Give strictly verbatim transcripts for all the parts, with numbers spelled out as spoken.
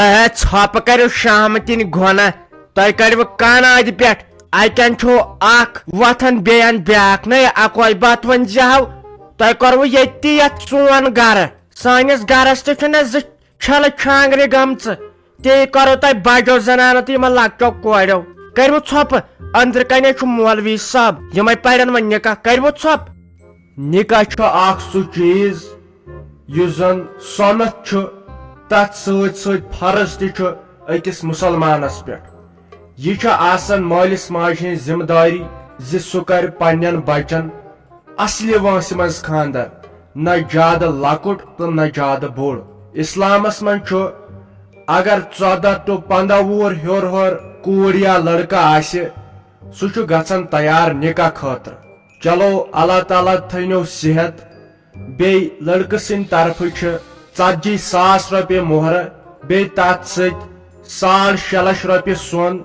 ہے، ژھۄپہٕ کٔرِو شامہٕ کِنۍ گۄنہ۔ تۄہہِ کٔرِوٕ کن اتہِ پٮ۪ٹھ؟ اتٮ۪ن چھُو اکھ وۄتھان، بیٚیہِ ان بیٛاکھ۔ نَے، اکوے بتھ وۄنۍ زِ ہاو، تۄہہِ کوٚروٕ ییٚتی یتھ سون گرٕ۔ سٲنِس گرس تہِ چھُنہ زٕ چھلہٕ چھانگرِ گٔمژٕ۔ تی کرو تۄہہِ بجو زنانو تہٕ یِمن لۄکچو کورٮ۪و۔ کٔرِو ژھۄپہٕ، أنٛدرٕ کنے چھُ مولوی صٲب، یِمے پرن وۄنۍ نکاح۔ کٔرِو ژھۄپہٕ۔ نکاح چھُ اکھ سُہ چیز یُس زن سۄنت چھُ، تتھ سۭتۍ سۭتۍ فرض تہِ چھُ أکِس مسلمانس پٮ۪ٹھ۔ یہِ چھُ آسان مٲلِس ماجہِ ہٕنٛز ذمہٕ دٲری زِ سُہ کرِ پننٮ۪ن بچن اصلہِ وٲنٛسہِ منٛز خانٛدر، نہ زیادٕ لۄکُٹ تہٕ نہ زیادٕ بوٚڑ۔ اسلامس منٛز چھُ، اگر ژۄدہ ٹُو پنٛداہ وُہُر ہیوٚر ہیوٚر کوٗر یا لڑکہٕ آسہِ، سُہ چھُ گژھان تیار نکاح خٲطرٕ۔ چلو، اللہ تعالیٰ تھٲینو صحت۔ بیٚیہِ لڑکہٕ سٕنٛدِ طرفہٕ چھِ ژتجی ساس رۄپیہِ مۄہرٕ، بیٚیہِ تتھ سۭتۍ ساڑ شےٚ لچھ رۄپیہِ سۄن،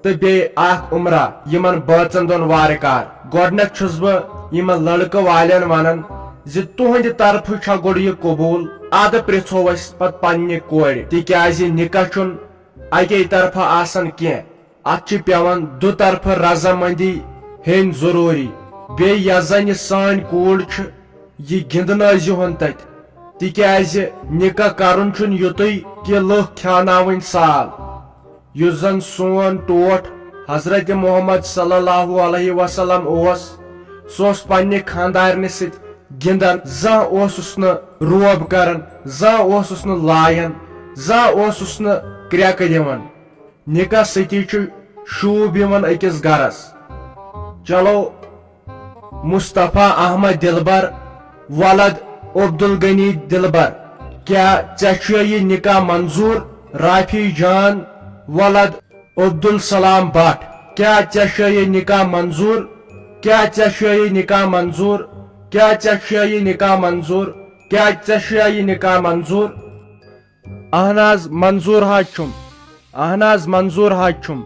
تہٕ بیٚیہِ اکھ عمرہ یِمن بٲژن دۄن وارٕ کار۔ گۄڈٕنیتھ چھُس بہٕ یِمن لڑکہٕ والٮ۪ن ونان زِ تُہنٛدِ طرفہٕ چھا گۄڈٕ یہِ قبوٗل، ادٕ پرژھو أسۍ پتہٕ پننہِ کورِ، تِکیازِ نکاح چھُنہٕ اکے طرفہٕ آسان کینٛہہ۔ اتھ چھِ پٮ۪وان دُطرفہٕ رضامندی ہیٚنۍ ضروٗری۔ بیٚیہِ یۄس زن یہِ سٲنۍ کوٗر چھِ، یہِ گِنٛدنٲوزِہون تتہِ، تِکیازِ نکاح کرُن چھُنہٕ یُتُے کہِ لُکھ کھیاناوٕنۍ سال۔ یُس زن سون ٹوٹھ حضرت محمد صلی اللہ علیہ وسلم اوس، سُہ اوس پننہِ خاندارنہِ سۭتۍ گِنٛدان، زانٛہہ اوسُس نہٕ روب کران، زانٛہہ اوسُس نہٕ لایان، زانٛہہ اوسُس نہٕ کرٛٮ۪کہٕ دِوان۔ نکاح سۭتی چھُ شوٗب یِوان أکِس گرس۔ چلو، مصطفیٰ احمد دلبر ولد عبدالغنی دلبر، کیٛاہ ژےٚ چھُیا یہِ نکاح منظوٗر؟ رافی جان ولد عبدالسلام بٹ، کیٛاہ ژےٚ چھُیا یہِ نکاح منظوٗر؟ کیٛاہ ژےٚ چھُیا یہِ نکاح منظوٗر؟ کیٛاہ ژےٚ چھُیا یہِ نکاح منظوٗر؟ کیٛاہ ژےٚ چھُیا یہِ نکاح منظوٗر؟ اہن حظ، منظوٗر حظ چھُم۔ اہن حظ، منظوٗر حظ چھُم۔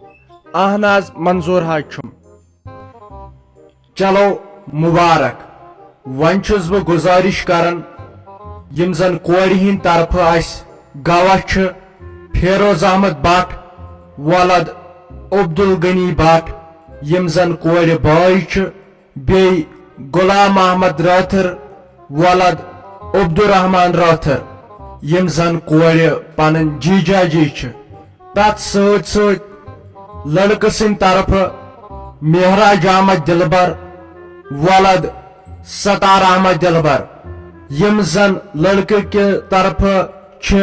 اہن حظ، منظوٗر حظ چھُم۔ چلو، مبارک۔ وۄنۍ چھُس بہٕ گُزٲرِش کران، یِم زن کورِ ہٕنٛدِ طرفہٕ اسہِ گواہ چھِ، فیروز احمد بٹ ولد عبدالغنی بٹ، یِم زن کورِ بٲے چھِ، بیٚیہِ غلام احمد رٲتھٕر ولد عبدالرحمان رٲتھٕر، یِم زن کورِ پنٕنۍ جیجا جی چھِ۔ تتھ سۭتۍ سۭتۍ لڑکہٕ سٕنٛدِ طرفہٕ مہراج احمد دلبر ولد ستار احمد دلبر، یِم زن لڑکہٕ کہِ طرفہٕ چھِ،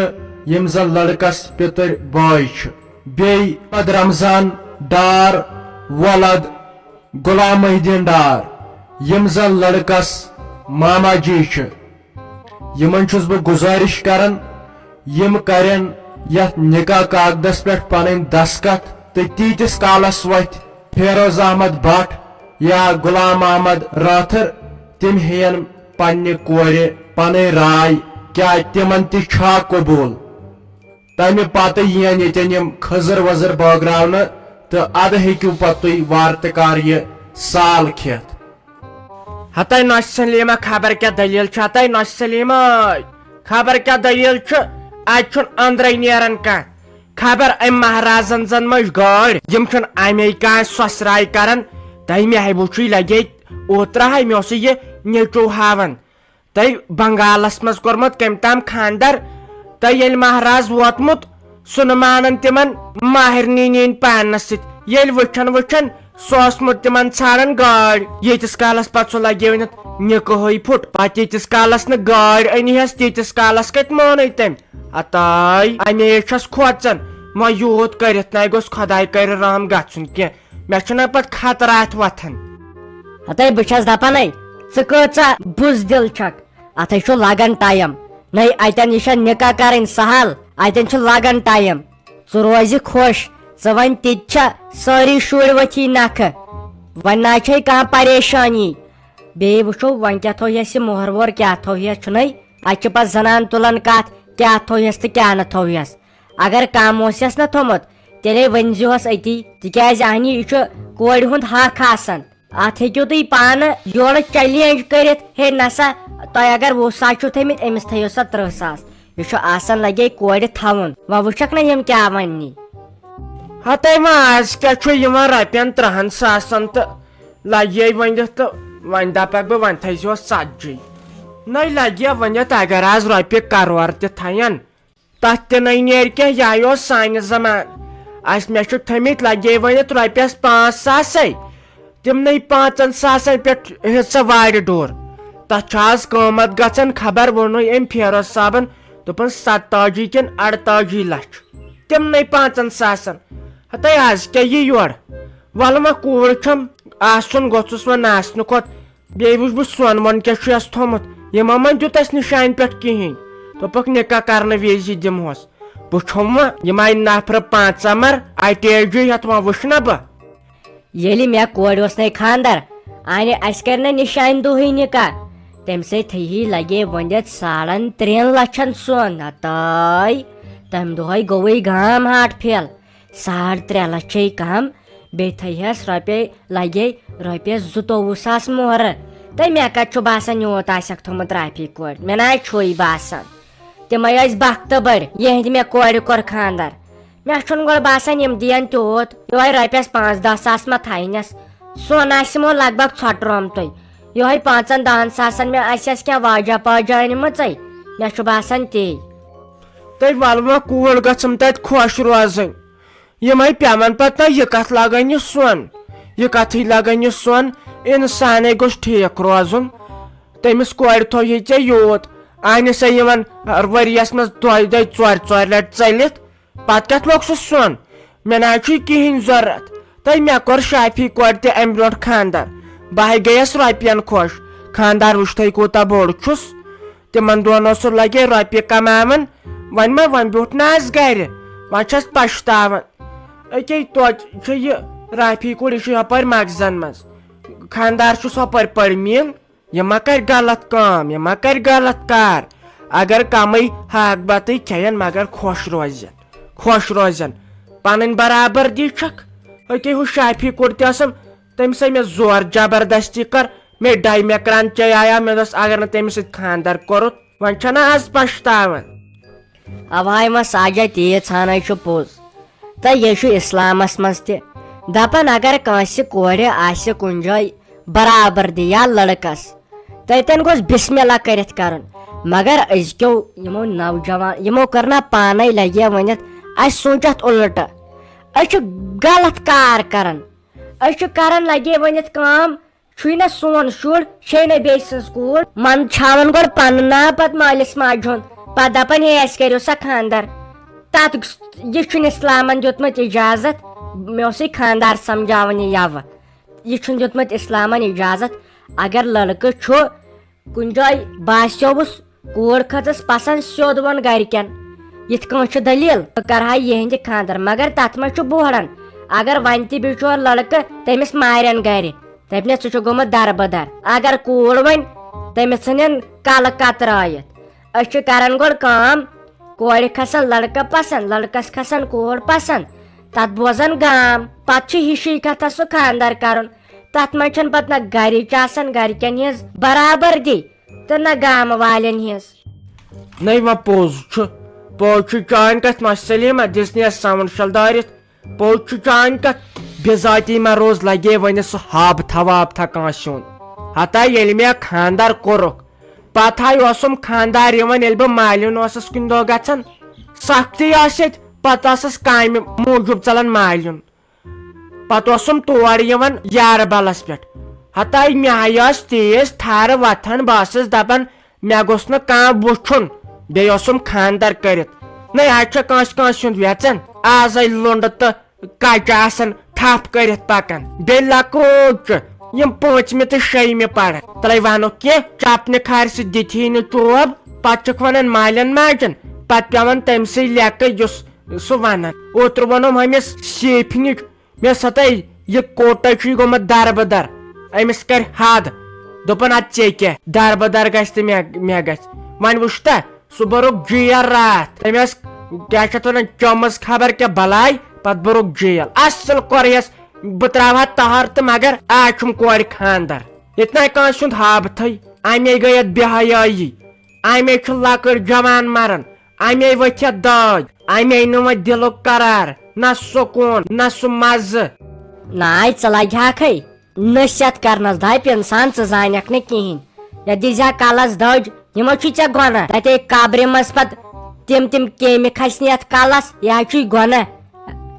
یِم زن لڑکس پِتٕرۍ بٲے چھِ۔ بیٚیہِ محمد رمضان ڈار ولد غلام محی الدین ڈار، یِم زن لڑکس ماما جی چھِ۔ یِمن چھُس بہٕ گُزٲرِش کران، یِم کرن یتھ نکاح کاغدس پٮ۪ٹھ پنٕنۍ دستخط تہٕ تیٖتِس کالس وتھِ فیروز احمد بٹ یا غلام محمد رٲتھٕر، تِم ہیٚین پننہِ کورِ پنٕنۍ راے، کیٛاہ تِمن تہِ چھا قبوٗل۔ تمہِ پتہٕ یِین ییٚتٮ۪ن یِم خٔزٕر ؤزٕر بٲگراونہٕ، تہٕ ادٕ ہیٚکِو پتہٕ تُہۍ وارٕ تہٕ کارٕ یہِ سال کھٮ۪تھ۔ ہتے نۄشہِ سلیمہ، خبر کیٛاہ دٔلیٖل چھِ؟ ہتے نۄشہِ سلیمہ، خبر کیٛاہ دٔلیٖل چھِ؟ اتہِ چھُنہٕ أنٛدرے نیران کانٛہہ۔ خبر أمۍ مہرازن زن مٔج گٲڑۍ، یِم چھِنہٕ امے کانٛہہ سۄسراے کران۔ تۄہہِ مےٚ ہے وُچھُے لگے اوترٕ ہے، مےٚ اوسُے یہِ نیٚچو ہاوان۔ تۄہہِ بنگالس منٛز کوٚرمُت کٔمۍ تام خانٛدر، تہٕ ییٚلہِ مہراز ووتمُت، سُہ نہٕ مانان تِمن ماہرنہِ نِنۍ پانس سۭتۍ۔ ییٚلہِ وٕچھان وٕچھان سُہ اوسمُت تِمن ژھانڈان گٲڑۍ، ییٖتِس کالس پتہٕ سُہ لگیو نہٕ نِکہٕے پھُٹ، پتہٕ ییٖتِس کالس نہٕ گٲڑۍ أنۍ ہس، تیٖتِس کالس کتہِ مونُے تٔمۍ؟ ہتاے، امے چھس کھوژان، وۄنۍ یوٗت کٔرِتھ نَے گوٚژھ خۄداے کرِ رحم گژھُن کینٛہہ۔ مےٚ چھُنہ پتہٕ خطرات وۄتھان۔ ہتے بہٕ چھس دپانے، ژٕ کۭژاہ بُزدِل چھکھ، اتھے چھُ لگان ٹایم۔ نَے اتٮ۪ن یہِ چھا نکاح کرٕنۍ سہل، اتٮ۪ن چھُ لگان ٹایم۔ ژٕ روزِ خۄش، ژٕ وۄنۍ تہِ تہِ چھا سٲری شُرۍ ؤتھی نکھٕ، وۄنۍ نہ چھے کانٛہہ پریشٲنی۔ بیٚیہِ وٕچھو وۄنۍ کیٛاہ تھوٚو یس یہِ مۄہر وۄہر کیٛاہ تھوٚو یس چھُنَے، اتہِ چھِ پتہٕ زنان تُلان کتھ کیٛاہ تھوٚو یس تہٕ کیٛاہ نہٕ تھوٚو یس۔ اگر کم اوس یس نہ تھوٚمُت، تیٚلے ؤنۍ زِہوس أتی، تِکیٛازِ اہنی یہِ چھُ کورِ ہُنٛد حق آسان۔ اتھ ہیٚکِو تُہۍ پانہٕ یورٕ چیلنج کٔرِتھ، ہے نسا، تۄہہِ اگر وُہ ساس چھِو تھٲمٕتۍ، أمِس تھٲیِو سا ترٕٛہ ساس۔ یہِ چھُ آسان لگے کورِ تھاوُن۔ وۄنۍ وٕچھکھ نہ یِم کیٛاہ وَننی۔ ہتے وۄنۍ آز کیٛاہ چھُ یِوان رۄپین ترٛہن ساسن تہٕ لگے ؤنِتھ تہٕ وۄنۍ دپکھ بہٕ وۄنۍ تھٲیزِہوس ژتجی۔ نَے لگے ؤنِتھ اگر آز رۄپیہِ کرور تہِ تھاین، تتھ تہِ نَے نیرِ کینٛہہ، یِہوٚے اوس سانہِ زمانہٕ۔ اسہِ مےٚ چھُ تھٲمٕتۍ لگے ؤنِتھ رۄپیس پانٛژھ ساسے۔ تِمنٕے پانٛژن ساسن پٮ۪ٹھ ہیٚژ سۄ وارِ ڈوٗر۔ تتھ چھُ آز قۭمتھ گژھان خبر، ووٚنُے أمۍ فیروز صٲبن، دوٚپُن، ستتٲجی کِنہٕ اڑتٲجی لچھ۔ تِمنٕے پانٛژن ساسن۔ ہتے آز کیٛاہ یی یورٕ؟ ولہٕ وۄنۍ کوٗر چھم، آسُن گوٚژھُس وۄنۍ ناسنہٕ کھۄتہٕ۔ بیٚیہِ وٕچھ بہٕ سۄن وۄن کیٛاہ چھُ یَس تھوٚمُت۔ یِمو ما دیُت اَسہِ نِشانہِ پٮ۪ٹھ کِہیٖنۍ۔ دوٚپُکھ، نِکاح کرنہٕ وِزِ دِمہوس۔ بہٕ چھوٚم وۄنۍ یِمے نفرٕ پانٛژھ ژَمر، اَٹیجی ہٮ۪تھ وۄنۍ وٕچھ نہ بہٕ۔ ییٚلہِ مےٚ کورِ اوس نے خانٛدر، آنہِ اَسہِ کرِ نہ نِشانہِ دۄہٕے نِکاح، تَمہِ سۭتۍ تھٔیی لگے ؤنِتھ ساڑن ترٛٮ۪ن لچھن سۄن۔ ہتاے، تَمہِ دۄہے گوٚوٕے گام ہاٹ فیل۔ ساڑ ترٛےٚ لچھ چھے کم، بیٚیہِ تھٲیہس رۄپیہِ، لگے رۄپیس زٕتووُہ ساس مۄہرٕ۔ تہٕ مےٚ کتہِ چھُ باسان یوٗت آسٮ۪کھ تھوٚمُت رافی کورِ؟ مےٚ نہ حظ چھُے باسان۔ تِمے ٲسۍ بختہٕ بٔڑۍ، یِہنٛدِ مےٚ کورِ کوٚر خانٛدر۔ مےٚ چھُنہٕ گۄڈٕ باسان یِم دِین تیوٗت، یِہوٚے رۄپیس پانٛژھ دہ ساس ما تھاینس؟ سۄن آسہِ یِمو لگ بگ ژھۄٹرومتُے۔ یِہوٚے پانٛژن دہن ساسن مےٚ آسٮ۪س کینٛہہ واجہ پاجہ أنمٕژے، مےٚ چھُ باسان تی۔ تہٕ ولہٕ وۄنۍ کوٗر گٔژھٕم تتہِ خۄش روزٕنۍ۔ یِمے پٮ۪وان پتہٕ نہ یہِ کتھ لاگان یہِ سۄن، یہِ کتھٕے لاگان یہِ سۄن، انسانے گوٚژھ ٹھیٖک روزُن۔ تٔمِس کورِ تھوٚو یہِ ژےٚ یوٗت، آنہِ سا یِوان ؤریس منٛز دۄیہِ دۄیہِ ژورِ ژورِ لٹہِ ژٔلِتھ، پتہٕ کتھ لوٚگ سُہ سۄن؟ مےٚ نہ حظ چھُے کِہیٖنۍ ضروٗرت۔ تہٕ مےٚ کوٚر شافی کورِ تہِ امہِ برونٛٹھ خانٛدر، بہٕ ہے گٔیس رۄپین خۄش۔ خانٛدار وٕچھتھے کوٗتاہ بوٚڑ چھُس۔ تِمن دۄہن اوس سُہ لگے رۄپیہِ کماوان، وۄنۍ ما، وۄنۍ بیوٗٹھ نہ آز گرِ، وۄنۍ چھس پشتاوان۔ أکے توتہِ چھِ یہِ رافی کوٗر، یہِ چھُ یپٲرۍ مغزن منٛز، خانٛدار چھُس ہپٲرۍ پٔرمیٖن۔ یہِ ما کرِ غلط کٲم، یہِ ما کرِ غلط کار۔ اگر کمٕے ہاکھ بتٕے کھٮ۪ین مگر خۄش روزن، خۄش روزن۔ پنٕنۍ برابردی چھکھ۔ أکے ہُہ شافی کوٗر تہِ ٲسٕم، تٔمۍ سٕے مےٚ زور جبردستی کٔر، مےٚ ڈاے مےٚ کران چے آیا، مےٚ دوٚپس اگر نہٕ تٔمِس سۭتۍ خانٛدر کوٚرُتھ، وۄنۍ چھنا آز پشتاوان۔ اواے وۄنۍ ساجا تیٖژ ہنٕے چھُ پوٚز۔ تہٕ یہِ چھُ اسلامس منٛز تہِ دپان، اگر کٲنٛسہِ کورِ آسہِ کُنہِ جایہِ برابردی یا لڑکس، تتٮ۪ن گوٚژھ بسم اللہ کٔرِتھ کرُن۔ مگر أزکیو یِمو نوجوان، یِمو کٔر نہ پانے لگے ؤنِتھ، اسہِ سونٛچ اتھ الٹہٕ۔ أسۍ چھِ غلط کار کران۔ أسۍ چھِ کران لگے ؤنِتھ کٲم، چھُے نہ سون شُر، چھے نہ بیٚیہِ سٕنٛز کوٗر۔ منٛدچھاوان گۄڈٕ پنُن ناو، پتہٕ مٲلِس ماجہِ ہُنٛد، پتہٕ دپان، ہے، اسہِ کٔرِو سا خانٛدر۔ تتھ گ-، یہِ چھُنہٕ اسلامن دیُتمُت اجازت۔ مےٚ اوسُے خانٛدار سمجھاوان یہِ یوٕ۔ یہِ چھُنہٕ دیُتمُت اسلامن اجازت۔ اگر لڑکہٕ چھُ کُنہِ جایہِ باسیووُس، کوٗر کھٔژٕس پسنٛد، سیوٚد ووٚن گرِکٮ۪ن، یِتھ کٲنٛٹھۍ چھُ دٔلیٖل، بہٕ کرٕ ہا یِہنٛدِ خانٛدر، مگر تتھ منٛز چھُ بوہڑان۔ اگر وۄنۍ تہِ بِچور لڑکہٕ تٔمِس مارن گرِ، دپنس، ژٕ چھُکھ گوٚمُت دربٕدر۔ اگر کوٗر وۄنۍ، تٔمِس ژھٕنن کلہٕ کترٲیِتھ۔ أسۍ چھِ کران گۄڈٕ کٲم، کورِ کھسان لڑکہٕ پسنٛد، لڑکس کھسان کوٗر پسنٛد، تتھ بوزان گام۔ پتہٕ چھُ ہِشی کتھا سُہ خانٛدر کرُن۔ تتھ منٛز چھنہٕ پتہٕ نہ گرِچ آسان، گرِکٮ۪ن ہٕنٛز برابردی تہٕ نہ گامہٕ والٮ۪ن ہٕنٛز۔ نَے وۄنۍ پوٚز چھُ، پوٚز چھُ چٲنۍ کتھ، ماشا سلیمہ، دِژ نہٕ یَس ساوُنٛڈ شل دٲرِتھ۔ پوٚز چھُ چٲنۍ کتھ، بِذٲتی ما روز لگے وۄنۍ سُہ ہاب تھا واب تھا کٲنٛسہِ ہُنٛد۔ ہتا ییٚلہِ مےٚ خانٛدر کوٚرُکھ، پتہٕ ہاے اوسُم خانٛدار یِوان، ییٚلہِ بہٕ مالیُن اوسُس کُنہِ دۄہ گژھان، سختی ٲس ییٚتہِ، پتہٕ ٲسٕس کامہِ موٗجوٗب ژلان مالیُن۔ پتہٕ اوسُم تور یِوان یارٕ بلس پٮ۪ٹھ۔ ہتاے مےٚ ہاے ٲس تیز تھرٕ وتھان، بہٕ ٲسٕس دپان، مےٚ گوٚژھ نہٕ کانٛہہ وُچھُن، بیٚیہِ اوسُم خانٛدر کٔرِتھ۔ نَے، از چھےٚ کٲنٛسہِ کٲنٛسہِ ہُنٛد وٮ۪ژن، ازے لُنٛڈٕ تہٕ کچہِ آسان تھپھ کٔرِتھ پکان۔ بیٚیہِ لۄکُٹ چھُ، یِم پٲنٛژمہِ تہٕ شیٚیمہِ پران۔ تلے ونُکھ کینٛہہ، چپنہِ کھارِ سۭتۍ دِتھی نہٕ چوب، پتہٕ چھِکھ ونان مالٮ۪ن ماجٮ۪ن، پتہٕ پٮ۪وان تٔمۍ سٕے لیکہٕ یُس سُہ ونان۔ اوترٕ ووٚنُم أمِس سیفہِ نِش، مےٚ ستے یہِ کوٹے چھُے گوٚمُت دربٕدر، أمِس کرِ حد۔ دوٚپُن، ادٕ ژےٚ کیٛاہ، دربٕدر گژھِ تہٕ مےٚ، مےٚ گژھِ۔ وۄنۍ وُچھ تہ، سُہ بوٚرُکھ جیل راتھ۔ تٔمۍ ٲس، کیٛاہ چھِ اتھ ونان، چٔمٕژ خبر کیٛاہ بلاے، پتہٕ بوٚرُکھ جیل۔ اصل کوٚرہس، بہٕ تراوٕ ہا تہر تہٕ مگر آز چھُم کورِ خانٛدر۔ ییٚتہِ نہ کٲنٛسہِ ہُنٛد ہابتھٕے، امے گٔے اتھ بے حیٲیی۔ امے چھُ لۄکٕٹ جوان مران، اَمے ؤتھِ اَتھ دٲدۍ، اَمے نہٕ وۄنۍ دِلُک قرار، نہ سکوٗن، نہ سُہ مَزٕ۔ ناے، ژٕ لگہِ ہاکھے نصیحت کرنس، دپہِ انسان، ژٕ زانکھ نہٕ کِہینۍ۔ یتھ دِزِ ہا کلس دٔج، یِمو چھُے ژےٚ گۄناہ۔ تتے قبرِ منٛز پتہٕ تِم تِم کیمہِ کھسنہِ یتھ کلس، یہِ ہا چھُے گۄناہ۔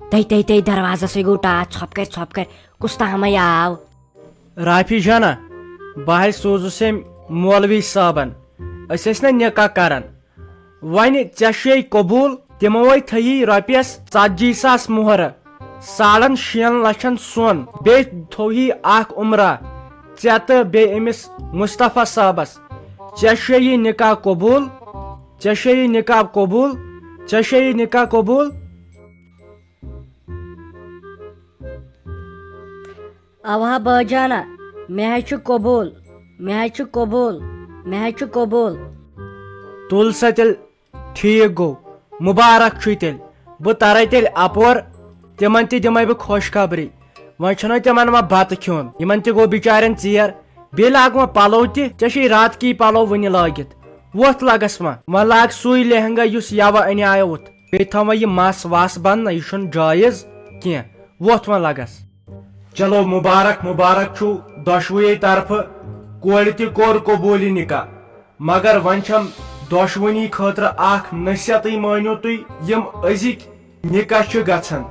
تٔے تٔے تٔے دروازس سۭتۍ گوٚو ٹاس، ژھۄپہٕ کرِ، ژھۄپہٕ کرِ، کُس تامے آو۔ رافی جانا، بہٕ ہاے سوٗزُس أمۍ مولوی صٲبن۔ أسۍ ٲسۍ نہ نکاح کران۔ وۄنۍ ژےٚ چھُے قبوٗل، تِموے تھٲیی رۄپیس ژتجی ساس مُہرٕ، ساڑن شٮ۪ن لچھن سۄن، بیٚیہِ تھوہی اکھ عمرہ ژےٚ تہٕ بیٚیہِ أمِس مصطفیٰ صٲبس۔ ژےٚ چھُے یہِ نکاح قبوٗل؟ ژےٚ چھُے یہِ نکاح قبوٗل؟ ژےٚ چھُے یہِ نکاح قبوٗل؟ اوا بٲجانا، مےٚ حظ چھُ قبوٗل، مےٚ حظ چھُ قبوٗل، مےٚ حظ چھُ قبوٗل۔ تُل سا تیٚلہِ، ٹھیٖک گوٚو، مُبارک چھُے تیٚلہِ۔ بہٕ ترے تیٚلہِ اپور، تِمن تہِ دِمے بہٕ خۄشخبری۔ وۄنۍ چھُنہ تِمن وۄنۍ بتہٕ کھیوٚن، یِمن تہِ گوٚو بِچارٮ۪ن ژیر، بیٚیہِ لاگ وۄنۍ پلو تہِ، ژےٚ چھُے راتکی پلو وُنہِ لٲگِتھ۔ وۄتھ لگس وۄنۍ، وۄنۍ لاگ سُے لہنگا یُس یوٕ انے اوُتھ، بیٚیہِ تھاو وۄنۍ یہِ مس وس بنٛد نہ، یہِ چھُنہٕ جٲیز کینٛہہ۔ وۄتھ وۄنۍ لگس۔ چلو، مبارک مبارک چھُو دۄشوٕیے طرفہٕ، کورِ تہِ کوٚر قبوٗل یہِ نکاح، مگر وۄنۍ چھم دۄشوٕنی خٲطرٕ اکھ نصیحتٕے مٲنِو تُہۍ، یِم أزِکۍ نکاح چھِ گژھان،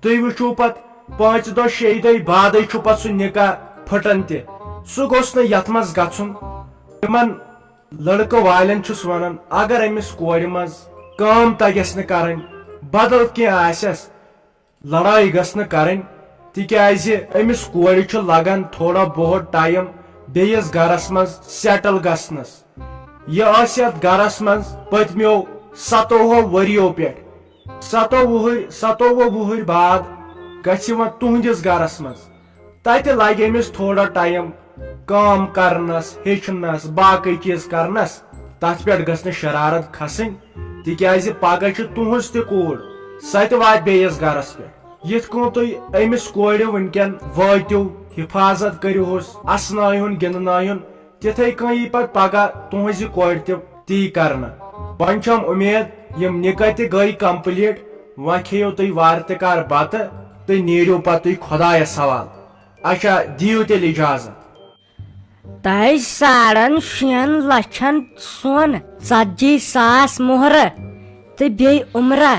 تُہۍ وٕچھِو پتہٕ پانٛژِ دۄہ شیٚیہِ دۄہہِ بعدٕے چھُ پتہٕ سُہ نکاح پھٕٹان تہِ، سُہ گوٚژھ نہٕ یتھ منٛز گژھُن۔ تِمن لڑکہٕ والٮ۪ن چھُس ونان، اگر أمِس کورِ منٛز کٲم تگٮ۪س نہٕ کرٕنۍ، بدل کینٛہہ آسٮ۪س، لڑٲے گٔژھ نہٕ کرٕنۍ، تِکیازِ أمِس کورِ چھُ لگان تھوڑا بہت ٹایم بیٚیِس گرس منٛز سیٹل گژھنس۔ یہِ ٲس یتھ گرس منٛز پٔتمیو ستووُہ ؤریو پٮ۪ٹھ۔ ستووُہٕرۍ، ستووُہ وُہٕرۍ بعد گژھِ وۄنۍ تُہنٛدِس گرس منٛز۔ تتہِ لگہِ أمِس تھوڑا ٹایم کٲم کرنس، ہیٚچھنس، باقٕے چیٖز کرنس۔ تتھ پٮ۪ٹھ گٔژھ نہٕ شرارت کھسٕنۍ، تِکیازِ پگاہ چھِ تُہنٛز تہِ کوٗر، سۄ تہِ واتہِ بیٚیِس گرس پٮ۪ٹھ۔ یِتھ کٔنۍ تُہۍ أمِس کورِ وٕنکٮ۪ن وٲتِو، حفاظت کٔرِوہُس، اسنٲیہُن، گِنٛدنٲیہُن، تِتھے کٔنۍ یی پتہٕ پگاہ تُہنٛزِ کورِ تہِ تی کرنہٕ۔ وۄنۍ چھم اُمید، یِم نکاح تہِ گٔے complete، وۄنۍ کھیٚیِو تُہۍ وارٕ تہِ کار بتہٕ تہٕ نیٖرِو پتہٕ تُہۍ خۄدایس حوالہٕ۔ اچھا، دِیِو تیٚلہِ اجازت۔ تۄہہِ ساڑن شٮ۪ن لچھن سۄن، ژتجی ساس مۄہرٕ تہٕ بیٚیہِ عمرہ۔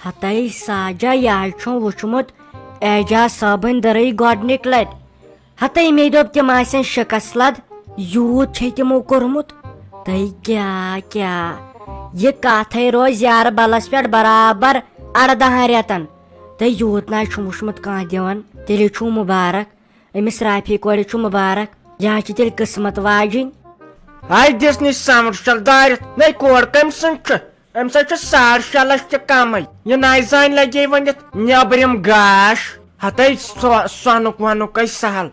ہتَے ساجا، یہِ حظ چھُم وُچھمُت اعجاز صٲبٕنۍ دٔرٕے گۄڈٕنِکۍ لٹہِ۔ ہتَے مےٚ دوٚپ، تِم آسن شِکس لد، یوٗت چھے تِمو کوٚرمُت۔ تہٕ کیٛاہ، کیٛاہ، یہِ کتھے روزِ یارٕ بلس پٮ۪ٹھ برابر اردہن رٮ۪تن۔ تہٕ یوٗت نہ حظ چھُم وُچھمُت کانٛہہ دِوان۔ تیٚلہِ چھُو مُبارک، أمِس رافی کورِ چھُ مُبارک۔ یہِ حظ چھِ تیٚلہِ قٕسمت واجِنۍ۔ ہاے دِژ نہٕ سمرشل دارِتھ، نے کورِ کٔمۍ سٕنٛز چھِ؟ أمۍ سۭتۍ چھُ ساڑ شےٚ لچھ تہِ کمٕے۔ یہِ ناے زانہِ لگے ؤنِتھ نیبرِم گاش۔ ہتے سۄ-، سۄنُک وۄنُک ہے سہل۔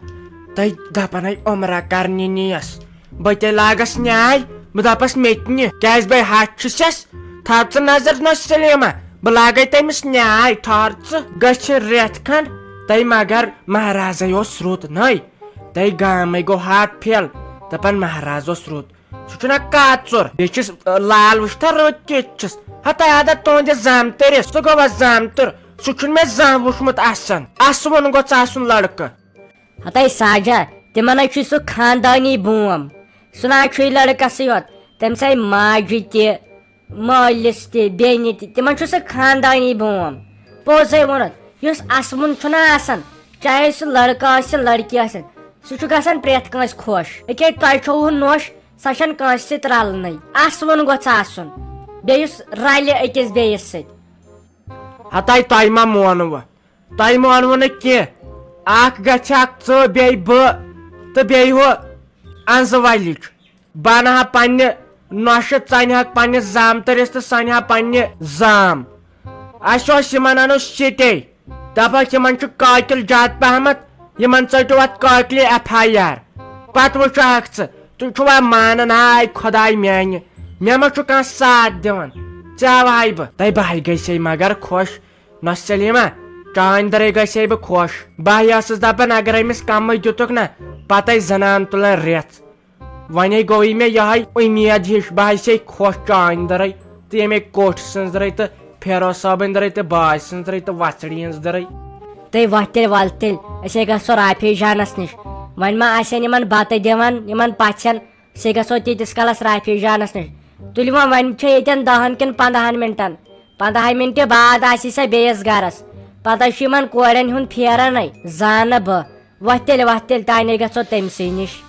تہٕ دپان ہے عمرہ کرنہِ نِیَس۔ بہٕ تہِ لاگس نیاے، بہٕ دپس مےٚ تہِ نہِ، کیازِ بے ہتھ چھُسس۔ تھاو ژٕ نظر نۄش سلیمہ، بہٕ لاگے تٔمِس نیاے۔ ٹھہر ژٕ، گژھِ رٮ۪تھ کھنڈ۔ تہٕ مگر مہرازے اوس رُت نٔے۔ تہٕ گامے گوٚو ہارٹ فیل، دپان مہراز اوس رُت۔ سُہ چھُنہ کاژُر، بیٚیہِ چھُس، آ، لال وٕچھتھا رٕتۍ کِتھ چھُس۔ ہتا ہتا تُہنٛدِ زامتٕرِس، سُہ گوٚوا زامتٕر؟ سُہ چھُنہٕ مےٚ زانٛہہ وُچھمُت آسان۔ اسوُن گوٚژھ آسُن لڑکہٕ۔ ہتے ساجا، تِمن ہے چھُے سُہ خاندٲنی بوم۔ سُہ نہ چھُے لڑکسٕے یوت، تٔمِس ہے ماجہِ تہِ، مٲلِس تہِ، بیٚنہِ تہِ، تِمن چھُ سُہ خاندٲنی بوم۔ پوٚز ہے ووٚنُتھ، یُس اسوُن چھُنہ آسان، چاہے سُہ لڑکہٕ آسہِ، لڑکی آسہِ، سُہ چھُ گژھان پرٛٮ۪تھ کٲنٛسہِ خۄش۔ أکے تۄہہِ چھووُ نوٚش، سۄ چھَنہٕ کٲنٛسہِ سۭتۍ رلنٕے۔ اسوُن گوٚژھ آسُن، بیٚیہِ یُس رلہِ أکِس بیٚیِس سۭتۍ۔ ہتاے تۄہہِ ما مونوٕ؟ تۄہہِ مونوٕ نہٕ کینٛہہ۔ اکھ گژھِ اکھ ژٕ، بیٚیہِ بہٕ، تہٕ بیٚیہِ ہُہ انزٕ ولیج۔ بہٕ انہٕ ہا پننہِ نۄشہِ، ژٕ انہٕ ہاکھ پننِس زامتٕرِس تہٕ سۄ انہٕ ہا پننہِ زام۔ اسہِ اوس یِمن انُن سٹے۔ دپکھ یِمن چھُ قٲتِل زیادٕ پہمتھ، یِمن ژٔٹِو اتھ قٲتلہِ ایف آی آر۔ پتہٕ وٕچھو ہکھ ژٕ، تُہۍ چھِوا مانان؟ ہاے خۄداے میانہِ، مےٚ ما چھُ کانٛہہ ساتھ دِوان؟ ژےٚ آوہاے بہٕ۔ تہٕ بہٕ ہاے گژھے مگر خۄش۔ نۄش سلیمہ، چانہِ دٔرے گژھے بہٕ خۄش۔ بہٕ ہاے ٲسٕس دپان اگر أمِس کمٕے دِتُکھ نہ، پتے زنان تُلن رٮ۪ژھ۔ وۄنۍ گوٚوٕے مےٚ یِہوٚے اُمید ہِش، بہٕ ہسے خۄش چانہِ دٔرے۔ تہٕ ییٚمے کوٹھۍ سٕنٛز درٕے تہٕ فیروز صٲبٕنۍ درٕے تہٕ باج سٕنٛز درٕے تہٕ وۄژھڑِ ہٕنٛز درٕے۔ تہٕ وۄتھ تیٚلہِ، وَل تیٚلہِ، أسۍ ہے گژھو رافی جانس نِش۔ وۄنۍ ما آسن یِمن بتہٕ دِوان، یِمن پژھٮ۪ن؟ أسۍ ہے گژھو تیٖتِس کالس رافی جانس نِش۔ تُلِو وۄنۍ، وۄنۍ چھِ ییٚتٮ۪ن دَہن کِنہٕ پنٛداہن مِنٹن۔ پنٛداہے مِنٹہِ بعد آسہِ سۄ بیٚیِس گرس۔ پتہٕ چھُ یِمن کورٮ۪ن ہُنٛد پھیران۔ زانہٕ بہٕ۔ وۄتھ تیٚلہِ، وۄتھ تیٚلہِ، تانے گژھو تٔمۍ سٕے نِش۔